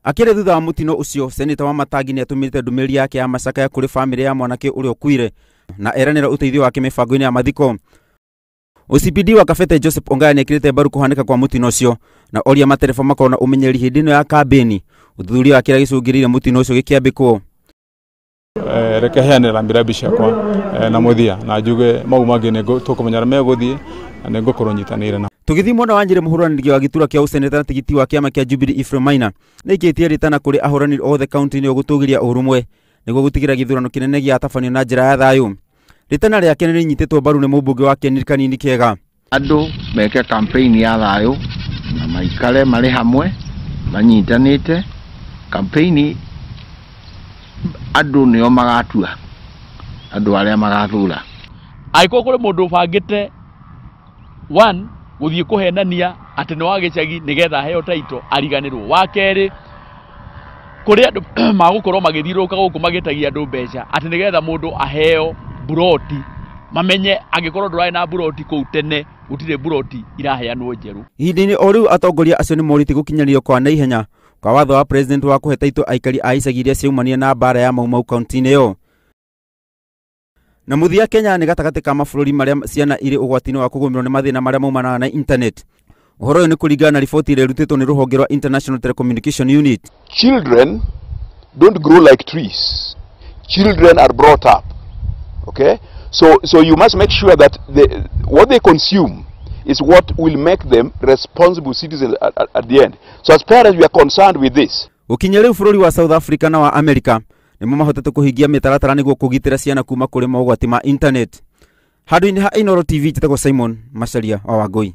Akĩaria thutha wa mũtino ũcio, Seneta Wamatangi nĩ atũmĩte ndũmĩrĩri yake ya macakaya kũrĩ bamĩrĩ ya mwanake ũrĩa ũkuire na eranĩra ũteithio wake mĩbango-inĩ ya mathiko. OCPD wa Kabete Joseph Ongaya nĩ ekĩrĩte mbaru kũhanĩka kwa mũtino ũcio na oria matereba makorwo na ũmenyereri hĩndĩ ĩno ya kambĩni. Ũthuthuria wa kĩrĩa gĩcũngĩrĩirie mũtino ũcio gĩkĩambĩkwo. Reke heane rambirambi ciakwa na mũthia na njuge mau mangĩ nĩ tũkũmenya arĩa megũthiĩ na nĩ ngũkorwo nyitanĩire na. Tũgĩthiĩ mwena wa Nyĩrĩ, mũhũranĩri wa gĩturwa kĩa ũseneta na tigiti wa kĩama kĩa Jubilee Ephraim Maina nĩ aikĩtie rĩtana kũrĩ ahũranĩri othe kaunti-inĩ ĩyo gũtũgĩria ũrũmwe nĩguo gũtigĩrĩra gĩthurano kĩnene gĩatabanio na njĩra ya thayũ. Rĩtana rĩake nĩ rĩnyitĩtwo mbaru nĩ mũmbunge wa Kieni Kanini Kega. Andũ meke campaign ya thayũ na maikare marĩ hamwe manyitanĩte. Campaign andũ nĩo magatua andũ arĩa magathura. Angĩkorwo kũrĩ mũndũ ũbangĩte one gũthiĩ kũhenania atĩ nĩ wa gĩcagi nĩgetha aheo title, ariganĩrwo. Wa kerĩ, kũrĩ andũ magũkorwo magĩthiũrũrũka gũkũ magĩtagia andũ mbeca atĩ nĩgetha mũndũ aheo mburoti, mamenye angĩkorwo ndũrarĩ na mburoti kũu tene, gũtirĩ mburoti iraheanwo njerũ. Ihinda-inĩ o rĩu, atongoria acio nĩ morĩtie gũkinyanĩrio kwa naihenya kwa watho wa president wa kũhe taitũ aikari a icagi iria ciaumanire na mbara ya Mau Mau kaunti-inĩ ĩyo. Na mũthia, Kenya nĩ gatagatĩ ka mabũrũri marĩa ciana irĩ ũgwati-inĩ wa kũgũmĩrwo nĩ mathĩna marĩa maumanaga na internet. Ũhoro ũyũ nĩ kũringana na riboti ĩrĩa ĩrutĩtwo nĩ rũhonge rwa International Telecommunication Unit. Children don't grow like trees. Children are brought up. Okay? So you must make sure that what they consume is what will make them responsible citizens at the end. So as parents, we are concerned with this. Gũkinya rĩu, bũrũri wa South Africa na wa America nĩmo mahotete kũhingia mĩtaratara nĩguo kũgitĩra ciana kuma kũrĩ mogwati ma internet. Handũ-inĩ ha Inooro TV, njĩtagwo Simon Macharia wa Wangũi.